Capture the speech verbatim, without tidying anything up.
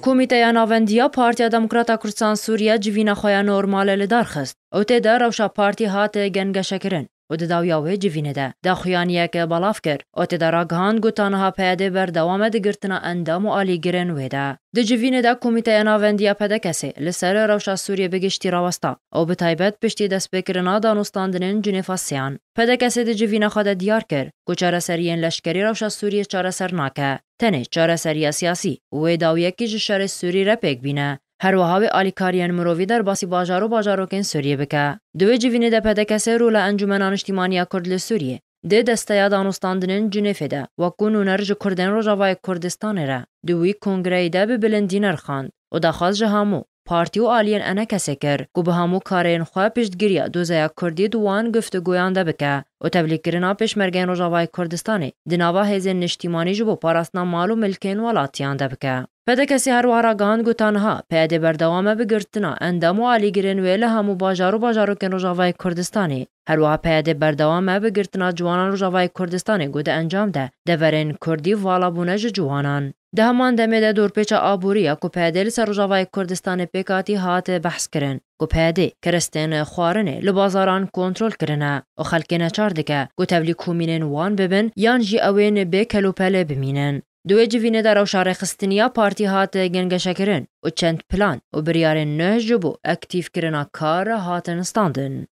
Komîteya Navendiya Partiya Demokrata Kurdistan Sûriye civîna xwe ya normal li dar xist û tê de rewşa partî hat gengeşekirin û di dawiya wê civînê de daxuyaniyek belav kir û tê de ragihand ku ta niha P Y D berdewam e di girtina endam û alîgirên wê de. Di civînê de Komîteya Navendiya P D K S'ê li ser rewşa Sûriyê bi giştî rawesta û bi taybet piştî destpêkirina danûstandinên Cinêfa Sêyan. P D K S'ê di civîna xwe de diyar kir ku çareseriyên leşkerî rewşa Sûriyê çareser nake. Tenê çareseriya siyasî û wê dawiyekî ji şerê Sûrî re pêk bîne. Her wiha wê alîkariyên mirovî derbasî bajar û bajarokên Sûriyê bike. Di wê civînê de P D K S rûla Encûmena Niştîmanî ya Kurd li Sûriyê di desteya danûstandinên Cinêfê de wekû nûner ji Kurdên Rojavayê Kurdistanê re di wî kongreyî de bi bilindî nirxand û daxwaz ji hemû partî û aliyên ENKSê kir ku bi hemû karên xwe piştgiriya dozeya Kurdî di wan guftûgoyan de bike û tevlîkirina pêşmergeyên Rojavayê Kurdistanê di nava hêzên niştîmanî ji bo parastina mal û milkên welatiyan de bike. P D K S her wiha ragihand ku ta niha P Y D berdewam e bi girtina endam û alîgirên wê li hemû bajar û bajarokên Rojavayê Kurdistanê. Her wiha P Y D berdewam e bi girtina ciwanan Rojavayê Kurdistanê ku di encam de deverên Kurdî vala bûne ji ciwanan. Di heman demê de dorpêça aborî ya ku P Y D li ser Rojavayê Kurdistanê pêk hatî hat behs kirin, ku P Y D kiristên xwarinê li bazaran kontrol kirine û xelkê neçar dike ku tevlî komînên wan bibin yan jî ew ên bê kelûpelê bimînin. Di wê civînê de rewşa rêxistiniya partî hat gengeşekirin û çend plan û biryarên nû ji bo aktîfkirina kar hatin standin.